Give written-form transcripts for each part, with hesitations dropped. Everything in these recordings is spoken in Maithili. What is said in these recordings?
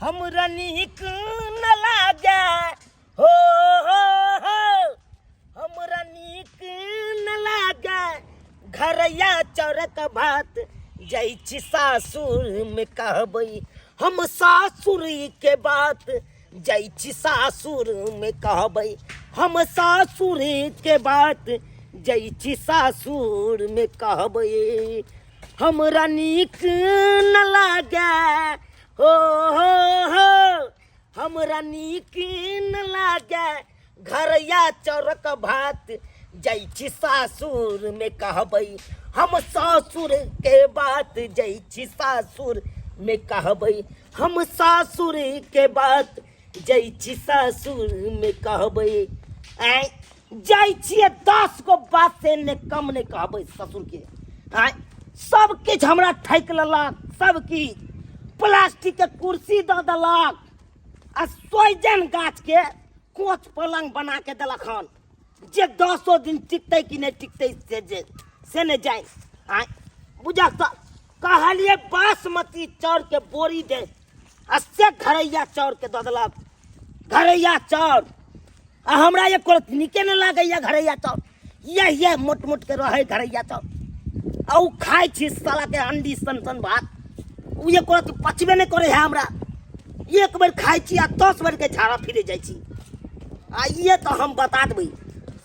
हमरा नीक न लागे हो हो हो हमरा नीक न लागे घरैया चौरक भात जाइ छी सासुर में कहबै हम सासुर के बात जाइ छी सासुर में कहबै हम सासुर के बात जाइ छी सासुर में कहबै हमरा नीक न लागे हो हो हो हमरा नीक न लागे घरया चौरक भात जाइ छी सासुर में कहबै हम सासुर के बात जाइ छी सासुर में कहबै हम सासुर के बात जाइ छी सासुर में कहबै आँय जाइ छियै 10 गो बात से ने कम नहि कहबै ससुर के। आँय सब किछु हमरा ठकि लेलक, सब किछु प्लास्टिक के कुर्सी दऽ देलक आ सोइजन गाछ के कोच पलंग बना के देलक हन जे 10 दिन टिकतै कि नहि टिकतै से जे से नहि जानि। आँय बुझक तऽ कहलियै बासमती चाउर के बोरी दे आ से घरैया चाउर के दऽ देलक, घरैया चाउर। आ हमरा एको रत्ती नीके नहि लागैया घरैया चाउर, यह यह मोट मोट के रहै घरैया चाउर। आ उ खाइ छी साला के अंडी सन सन भात, उ एको रत्ती पचबे नहि करै है हमरा। एक बेर खाइ छी आ 10 बेर के झाड़ा फिरे जाइ छी। आ ये तऽ हम बता देबै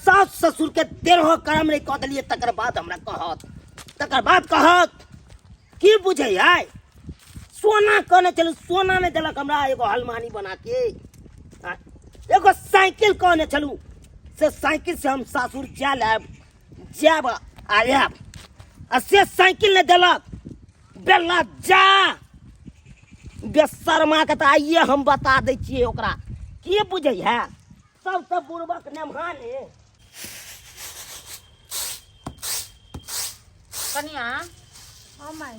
सास ससुर के 13 कर्म नहि कऽ देलियै तकर बाद हमरा कहत, तकर बाद कहत की बुझै है। सोना कहने छलहुँ, सोना नहि देलक हमरा एगो हलमानी बना के। आ, एगो साइकिल कहने छलहुँ, से साइकिल से हम सासुर जाय आयब, जायब आ आयब, आ से साइकिल नहि देलक। बेला जा बेशर्मा के तऽ आइए हम बता दै छियै ओकरा, की बुझै है सबसँ बुड़बक नेमहान है। कनिया। हाँ माय।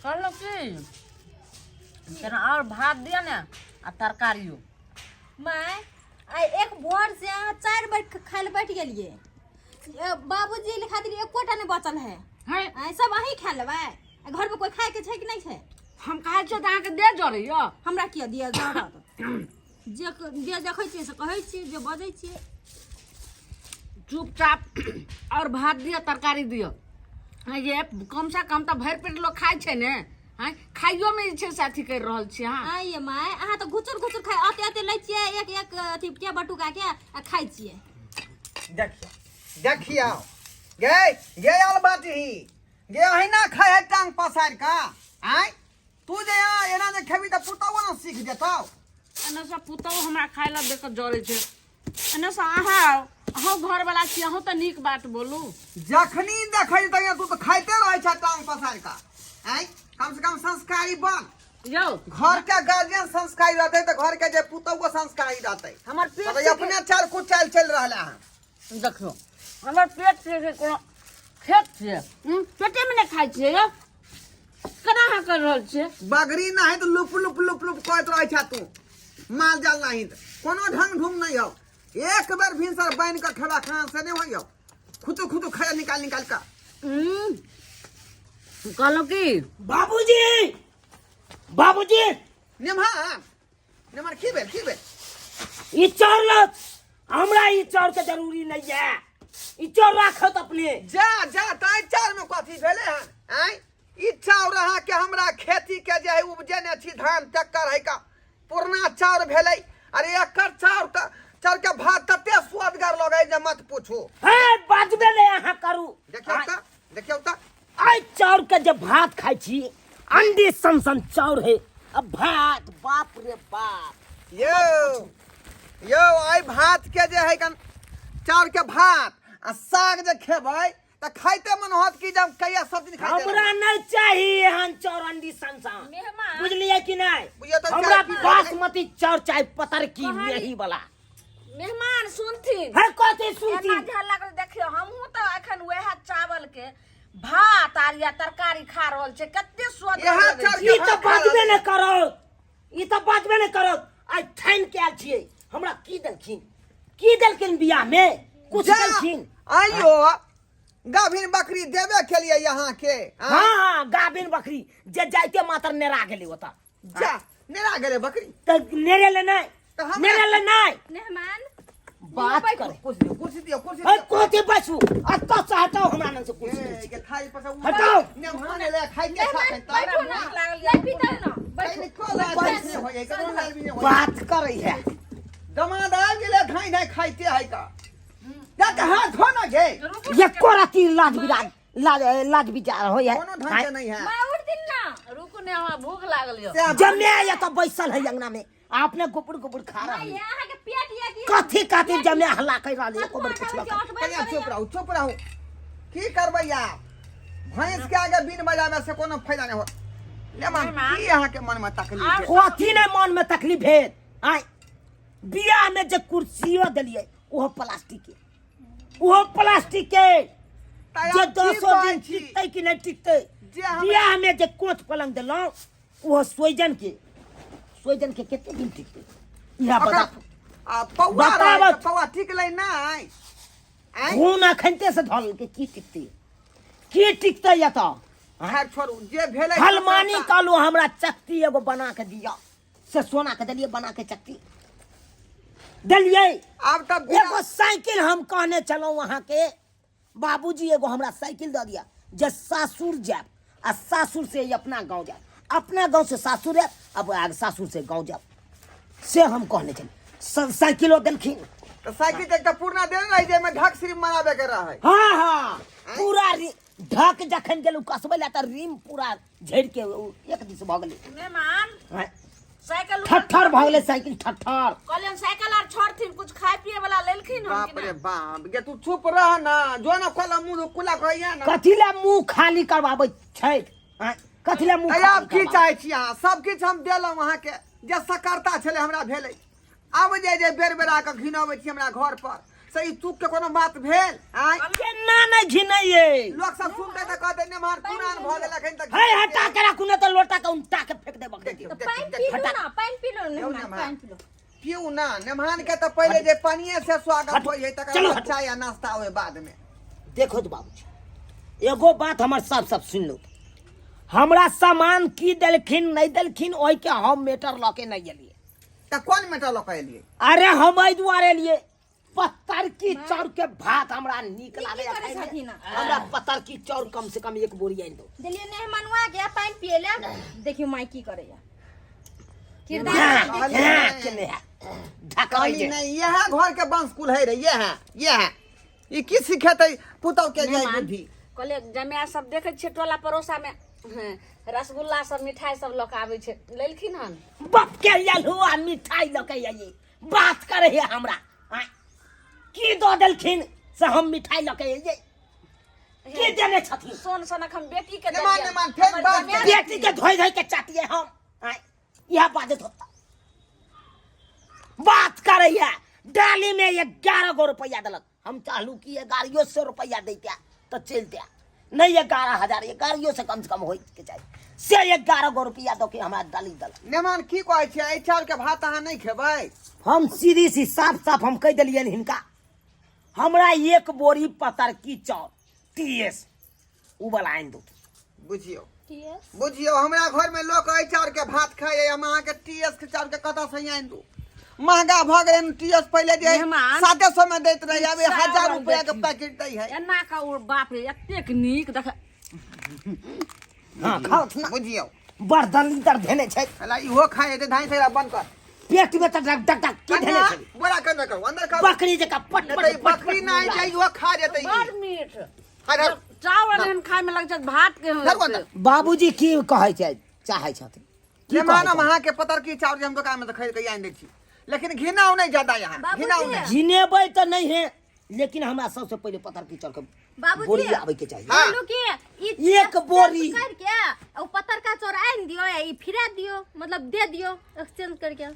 कहलहुँ की केना और भात दिअ ने आ तरकारियो। माय आइ एक भोर से अहाँ 4 बेर खाय लए बैठ गेलियै, बाबूजी ले खातिर एकोटा नहि बचल है। है। आइ सब अहीं खा लेबै, आ घर में कोई खाय के छै कि नहि छै? हम खाय छियै तऽ अहाँके देह जरैया। हमरा किया दिअ जरत? जे देखै छियै से कहै छियै, जे बजै छियै। चुपचाप और भात दिअ तरकारी दिअ। ये कम से कम तऽ भरि पेट लोक खाइ छै ने, आँय खाइयो में जे छै से अथी करि रहल छी अहाँ। आँय ये my, अहाँ तऽ घुचुर घुचुर खाइ, अते अते लै छियै एक एक अथी के बटुका के आ खाइ छियै। देखियौ देखियौ गे गे आल बाटी गे अहिना खाइ है टांग पसारि कऽ। आँय तू जे यहाँ एना जे खेबी तऽ पुतहु ने सीख जेतौ। एने से पुतहु हमरा खाइ लए देख कऽ जरै छै, एने से अहाँ आउ, अहूँ घरवला छी, अहूँ तऽ नीक बात बोलू। जखनी देखै छी तहिया तू तऽ खाइते रहै छ टांग पसारि कऽ। आँय कम से कम संस्कारी बन। यौ घर के गार्जियन संस्कारी रहतै तऽ घर के जे पुतहु संस्कारी रहतै। हमर पेट तऽ अपने चाल कुचाल चलि रहल हन। देखियौ हमर पेट छै से कोनो खेत छियै, पेटेमे नहि खाइ छियै यौ, केना अहाँ कर रहल छियै? बकरी नहीं तो लुप लुप लुप लुप करैत रहै छ तू, माल जाल नहीं तो कोनो ढंग ढूंग नहीं हो। एक बेर भिनसर बान्हि कऽ खेबा खाना से नहीं होइयो, खुतु खुतु खाया निकाल निकाल कऽ। कहलहुँ की बाबूजी बाबूजी। निम्हा निम्हर की भेल की भेल? ई चाउर लग हमरा ई चाउर के जरूरी नहीं है, ई चाउर राखत अपने। जा जा ताहि चाउर में कथी भेलै हन? आँय ई चाउर अहाँ के हमरा खेती के जे है उपजेने छी धान तकर है का पुरना चाउर भेलै। अरे एकर चाउर त चाउर के भात तते स्वादगर लगै जे मत पूछू। हे बाजबे नहीं अहाँ करू। देखियौ त देखियौ त आइ चाउर के जे भात खाइ छी अंडी सन सन चाउर है, अब भात बाप रे बाप। यौ यौ आइ भात के जे है कन चाउर के भात आ साग जे खेबै त खाइते मन होत कि जब कहिया सब दिन खाइते हमरा रहबै। नहीं चाहिए एहन चाउर अंडी सन सन। मेहमान। बुझलियै कि नहीं? बुझियौ तऽ हमरा चाय पी लेबै। बासमती चाउर चाही पतरकी कहली। मेही वाला। मेहमान सुनथिन। है कथी सुनथिन? एना जे लागल देखियौ हमहूँ तऽ एखन वएह चावल के भात आर या तरकारी खा रहल छै, कते स्वाद इएह लगै चाउर छै। के ई तऽ भात खा बाजबे रहल नहि करत, ई तऽ बाजबे नहि करत। आइ ठानि के आयल छियै, हमरा की देलखिन की देलखिन बियाह में? कुछ जा, देलखिन? आइयो गाभिन बकरी देबे के लिए यहाँ के, हाँ? हाँ हाँ गाभिन बकरी जे जाइते मात्र नेरा गेलै ओतऽ। जा नेरा गेलै बकरी। तऽ नेरे ले नहि, तऽ हमरा- नेरे ले नहि। मेहमान बात करे। कुर्सी दियौ, कुर्सी दियौ, कुर्सी है दियौ। कोथी बैसू, अतऽ से हटाउ हमरा लग से कुर्सी। ए, के थाली पर से उठा। हटाउ। मेहमान एलै, खाइते मेहमान खाइते। बैठू ना, नहीं पीते ना, बैठू। नहीं, कोला बैस। नहीं होय, ककरो लाल भी नहीं होय। बात करे है। दमाद आबि गेलै, धाँइ धाँइ खाइते है का। जा के हाथ धो ना गे। एको रति लाज बिराज लाज लाज विचार होय है। कोनो ढंग के नहीं है। माँ उठ दिन ना। रुकू ने, हमरा भूख लागल यऽ। से जमे या तो बैसल है अंगना में, आपने गुपुर गुपुर खा रहा माँ है। ये अहाँ के पेट ये की कथी कथी जमे हल्ला कर रहल है, एको बेर पुछलक। कनिया चुप रहू, चुप रहू। की करबै आब? भैंस के आगे बिन बजाबै से कोनो फायदा नहीं हो। ले मन, की अहाँ के मन में तकलीफ है? कथी ने मन में तकलीफ है? आय बियाह में जे कुर्सियो देलिए ओहो प्लास्टिक के, ओहो प्लास्टिक के। तऽ जे आब की दसो कहै दिन छी? टिकतै कि नहि टिकतै। जे हमरा- बियाह में जे कोच पलंग देलहुँ ओहो सोइजन के, सोइजन के कते दिन टिकतै इएह ओकरा बता। आ पौआ बताबऽ। रहै तऽ पौआ टिकलै नहि। आँय? खून अखनते से धल के की टिकतै, की टिकतै एतऽ? खैर छोड़ू, जे भेलै हलमानी कहलहुँ हमरा चकती एगो बना के दिअ, से सोना के देलियै बना के चकती देलियै। आब तऽ बिना- एगो साइकिल हम कहने छलहुँ अहाँके बाबूजी, एगो हमरा साइकिल दऽ दिअ जे सासुर जायब आ सासुर से अपना गाँव जायब, अपना गाँव से सासुर आयब, अब आग सासुर से गाँव जायब, से हम कहने छलियै। साइकिलो देलखिन। तऽ साइकिल तऽ एकटा पुरना देने रही जाहिमे ढक सिर्फ मराबे के रहै। हाँ हाँ, पूरा ढक जखन गेलहुँ कसबै लए तऽ रिम पूरा झड़ि के उ एक दिस भऽ गेलै। मेहमान हाँ, साइकिल ठट्ठर भऽ गेलै साइकिल, ठट्ठर। कहलियनि साइकिल आर छोड़थिन, कुछ खाय पिए वाला लेलखिन हन बाप कि रे ना? बाप, गे तू चुप रह ना, जो ना खोला मुंह कुला कहैया ना। कथी लए मुँह खाली करबाबै छै? आँय, कथी लए मुँह तऽ आब खाली की करबाबै? चाहै छी अहाँ? सब किछु हम देलहुँ अहाँके, जे सकर्ता छलै हमरा भेलै। आब जे जे बेर बेर आके घिनबै छी हमरा घर पर, से ई चूक के कोनो बात भेल? आँय? केना नहि घिनैयै? लोक सब सुनतै तऽ कहतै नेमहर पुरान भऽ गेल अखन तक। हे हटा के राखू, नहि तऽ लोटा के उनटा के फेंक देब अखन। देखियौ, तऽ देखियौ, पानि देखियौ। पी लू ना, पानि पी लू यौ मेहमान, नेमहान। पानि पी लू। पीउ ना, नेमहान के तऽ पहिले जे पानिये से स्वागत हटू, होइ है, तकर चलू बाद हटू। चाय आ नाश्ता ओहि बाद में। देखो तो बाबूजी, एगो बात हमर साफ साफ सुनि लो, हमरा सामान की देलखिन नहि देलखिन ओहिके हम मेटर लऽ के नहि एलियै। तऽ कोन मेटर लऽ के एलियै? अरे हम एहि दुआरे एलियै, पतरकी चाउर के भात हमरा नीक की लागैया करै खायमे। छथिन? हमरा पतरकी चाउर कम से कम एक बोरी आनि दो। देलियै मेहमानवा के पानि पिए ले, देखियौ माय की करैया किरदार। हाँ, कहलियै हाँ, नहि। केने है ढकबै कहली जे। नहि, इएह घर के वंश कुल है रे, इएह इएह ई की सिखेतै पुतहु के जाय बुद्धि। कहलियै जमाय सब देखै छियै टोला पड़ोसा में, हँ, रसगुल्ला सब मिठाई सब लऽ कऽ आबै छै, लेलखिन हन? बाप के आयल हुआ मिठाई लऽ के आइए, बात करे है हमरा। आँय, की दऽ देलखिन से हम मिठाई लऽ के अइयै? की देने छथिन? सोन सनक हम बेटी के नेमान, देलियनि। नेमान, फेर हमर बात जमाय बेटी के धोइ धोइ के चाटिए हम। आँय, इएह बाजत होता, बात करैया। डाली में 11 गो रुपया देलक, हम चाहलू कि एगारहियो सौ रुपया दैते तऽ चलते, नहि 11,000, एगारहियो से कम से कम होइके चाही, से 11 गो रुपया दऽ के हमरा डाली देलक। नेमान की कहै छियै, एहि चाउर के भात अहाँ नहि खेबै? हम सीधी सी साफ साफ हम कहि देलियनि हिनका, हमरा एक बोरी पतरकी चाउर टी एस उ वाला आनि दू। बुझियौ, बुझियौ, हमरा घर में लोक एहि चाउर के भात खाइए, हम अहाँके टी एस के चाउर के कतऽ से आनि दू? महंगा भऽ गेलै हन टी एस, पहिले जे मेहमान। 700 में दैत रहै, आब चावल 1000 रुपया के देखियौ। पैकेट दै है। एना का ओ बाप रे, एतेक नीक देख। हाँ, खाउ ना। बुझियौ, बड़ दलिदर धेने छै। अला इहो खाइ हेतै, धाइ से बंद कर। पेट में तऽ डक डक डक की धेने छै? बोरा के अंदर करू, अंदर करू। बकरी जकाँ पट नहि पट तऽ ई पट बकरी पट नहि छै, इहो खा जेतै ई। बड़ मीठ हट, हट। चावल एहन खाय में लगै छै भात के। धरू अंदर। बाबूजी की कहै छै, चाहै छथिन की? मेहमान, हम कहै अहाँके पतरकी चाउर जे हम दोकान में से खरीद के आनि दै छी, लेकिन घिनाउ नहि ज्यादा यहाँ, बाबूजी। घिनाउ नहि। घिनेबै तऽ नहि है, लेकिन हमरा सबसे पहिले पतरकी चाउर के बाबूजी। बोरी आबै के चाही। हाँ। बोलू कि ई एक बोरी। करके आ उ पतरका चाउर आनि दियो या ई फिरा दियो, मतलब दे दियो एक्सचेंज करके।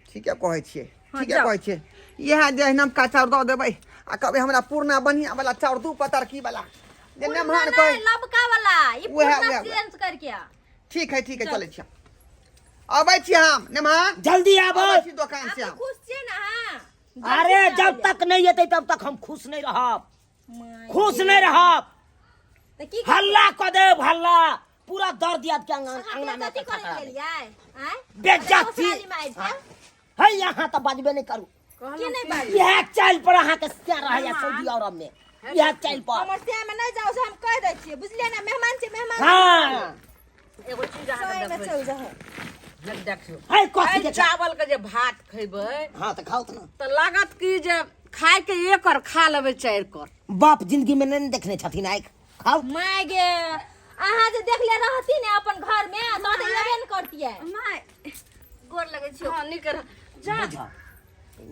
ठीके कहै छियै। हाँ, ठीके जाउ। कहै छियै। इएह जे नमका चाउर दऽ देबै आ कहबै हमरा पुरना बढ़िआँ वाला चाउर दू पतरकी वाला जे पुरना नेमहान नहि, कहै लबका वाला ई उएह, पुरना उएह, उएह। चेंज करके। ठीक है, ठीक है, चलै छी हम। अबै छी हम नेमहान। जल्दी आबो। अबै छी दोकान से आप हम। खुश छियै ना अहाँ? अरे जब तक नहीं एतै तब तक हम खुश नहीं रहब, खुश नहीं रहब। तऽ की हल्ला कऽ देब, हल्ला। पूरा दर्द याद के अंगना अहाँ अंगना में बेइज्जती इकट्ठा करै करा के दे। गेलियै आँय बेइज्जती ससुराली में आबि के है यहाँ तऽ बाजबे नहि करू की नहि बाजू इएह चालि पर अहाँके से रहैया सऊदी अरब में इएह चालि पर हमर श्याम में नहि जाउ से हम कहि दै छियै बुझलियै ने मेहमान छियै मेहमान हाँ एगो चीज अहाँके सही में देखबै चल जाउ छी। देखियौ है कथी एहि के चावल के जे भात खैबै हाँ तऽ खाउ तऽ ना तऽ लागत कि जे खाय के एक कर खा लेबै चारि कर बाप जिंदगी में नहीं देखने छथिन आँखि खाउ माय गे अहाँ जे देखले रहती ने अपन घर में तऽ तऽ एबे ने करतियै माय गोर लगै छियौ हँ नीक रह जा बुझ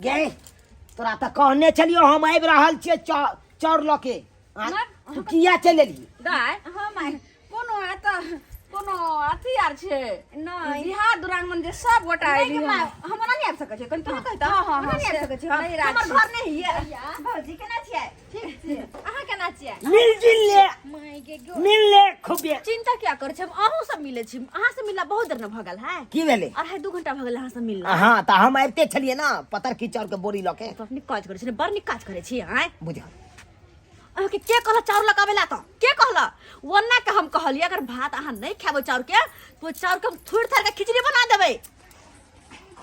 गे तोरा तऽ कहने छलियौ हम आबि रहल छियै चाउर लऽ के आँय, तू किया चलि एलही दाय हँ माय कोनो एतऽ कोनो अथी आर छै नहि। बिहार दुरागमन जे सब गोटा नहि एली गे हन। माय हम ओना नहि आबि सकै छियै कनि तोरा कहितऽ हँ, हँ, ओना नहि आबि से सकै छियै हम। नहि राज हमर छी। घर नहि हियै भौजी केना छियै ठीक छियै अहाँ केना छियै मिल जुल ले माय गे गो मिल ले खूबे चिंता क्या करै छी हम अहूँ सब मिलै छी अहाँ से मिलला बहुत देर न भऽ गेल है की भेलै अढ़ाई दू घंटा भऽ गेल अहाँ से मिलला हाँ तऽ हम आबिते छलियै ने पतर की चाउर के बोरी लऽ के बड़ नीक काज करै छी ने बड़ नीक काज करै छी आँय बुझ अहाँके के कहला चाउर लगाबै ला तऽ के कहला ओना के हम कहलियै अगर भात अहाँ नहि खेबै चाउर के तो चाउर के हम थोड़ि थाड़ि के खिचड़ी बना देबै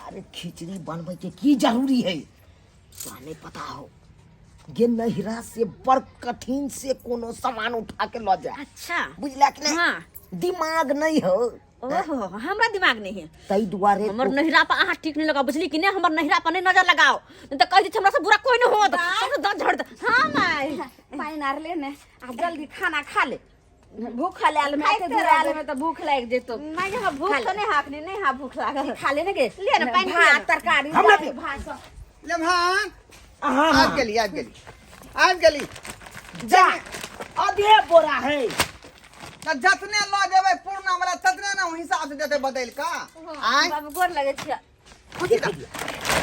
अरे खिचड़ी बनबै के की जरूरी है तोरा नहीं पता हो गे नहिरा से बड़ कठिन से कोनो सामान उठा के लऽ जाए अच्छा बुझला कि नहीं हाँ। दिमाग नहीं हो ओहो हमरा दिमाग नहीं है ताहि दुआरे हमर नहिरा पर अहाँ ठीक नहीं लगाओ बुझली कि नहीं हमर नहिरा पर नहीं नजर लगाओ नहीं तो कह दी हमरा से बुरा कोई नहीं होत सबसे दर्द झड़ दे हाँ माय पानि आर ले ने आ जल्दी खाना खा ले भूख लायल में खाइते एते दूर आयल में तऽ भूख लागि जेतो माय हमरा भूख तो नहीं हाकनी नहीं हा भूख लागल खा ले ने गे ले ने, पानि भात पिए ने। तरकारी हमरा दालि, पिए। भात सब। लेमहान हाँ आबि गेली आबि गेली आबि गेली जा आधे बोरा है तऽ जतने लऽ जेबै पुरना वाला ततने ने हिसाब से देतै बदलि कऽ आँय बाबू गोर लगे छियै खुशी रह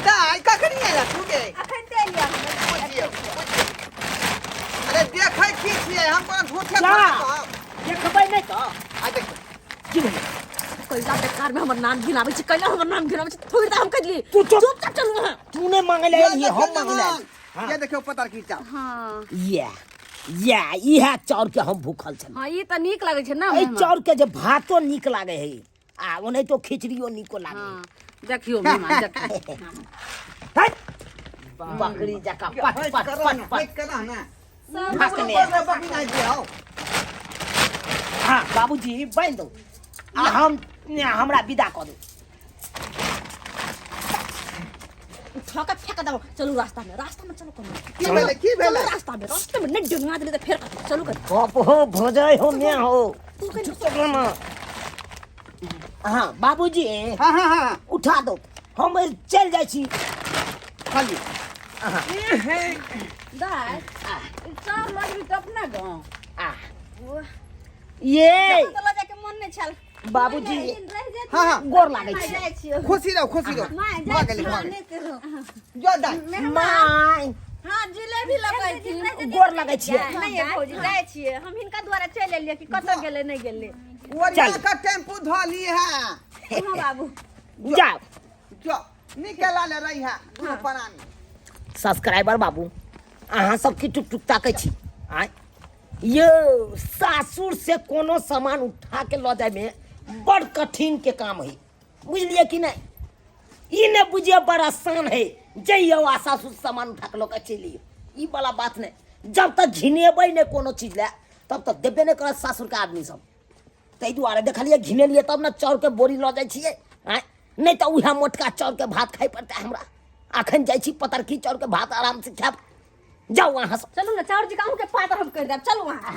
दाइ कखनी आयल तू गे अखन ते एलियै हम बुझियौ बुझियौ अरे देखै की छियै हम कोनो झूठे जा। थोड़े कहब देखबै नहि तऽ आ देखियौ की भेलै कैला बेकार में हमर नाम गिनाबै छै कैला हमर नाम गिनाबै छै थोड़ी तऽ हम कह दिली तू चुप। चुपचाप चलू अहाँ तू नहि मांगै लए ये एलिही हम देखियौ मांगै लए लेमहान, हाँ। ये देखियौ पतर की चाउर हाँ ये ये इएह चाउर के हम भूखल छली हाँ ई तऽ नीक लगै छै ने एहि मेहमान। चाउर के जे भातो नीक लागे है आ ओनाहितो खिचड़ियो नीको लागे है हाँ देखियौ मेहमान देखियौ हट! बकरी जकाँ पट हटि पट कऽ रह पट ने, पट हटि कऽ रह ने। ढकने ऊपर में बकरी नहि दियौ। हाँ बाबूजी बान्हि दू आ हम हमरा विदा कऽ दू उठा के फेंक दो चलू रास्ता में रास्ता में चलो कोनो की भेलै की चलो भेलै रास्ता में रास्ता में नहीं डंगा दिले तो फेर कथी चलू कर गप हो भजै हो मैं हो तू कहीं चुप रह ना। हाँ बाबूजी हाँ हाँ हाँ उठा दो हम चलि जाइ छी खाली दाय चाउर लगबी तऽ अपना गाँव आ ये तो लऽ जाके मन नहीं छल बाबूजी हाँ हाँ गोर लागै छी जाइ छियो खुशी रहो खुशी रहो माय भऽ जाइ गेलै छियौ भऽ गेलै नीक रहो जो दाइ माय हाँ जिलेबी लगैथिन गोर लागै छियै नहीं भौजी जाइ छियै हम हिनका द्वारा चलि एलियै कि कतऽ गेलै नहि गेलै ओरिया का टेम्पू धो ली है हाँ बाबू जाओ जो निकला ले रही है दुनू प्राणी सब्सक्राइबर बाबू अहाँ सब की टुक टुक ताकै छी आँय यौ सासुर से कोनो सामान उठा के लऽ जायमे बड़ कठिन के काम है बुझलियै कि नहि ई नहि बुझियौ बड़ आसान है जइयौ आ सासुर से सामान उठा के लऽ के चलि अइयौ ई वाला बात नहि जब तक घिनेबै नहि कोनो चीज लए तब तक देबे नहि करत सासुरके आदमी सब ताहि दुआरे देखलियै घिनेलियै तब ने चाउरके बोरी लऽ जाइ छियै आँय नहि तऽ उएह मोटका चाउरके भात खाइ पड़तै हमरा अखन जाइ छी पतरकी चाउरके भात आरामसँ खायब जाउ अहाँ सब चलू ने चाउर जी के अहूँके पातर हम करि देब चलू अहाँ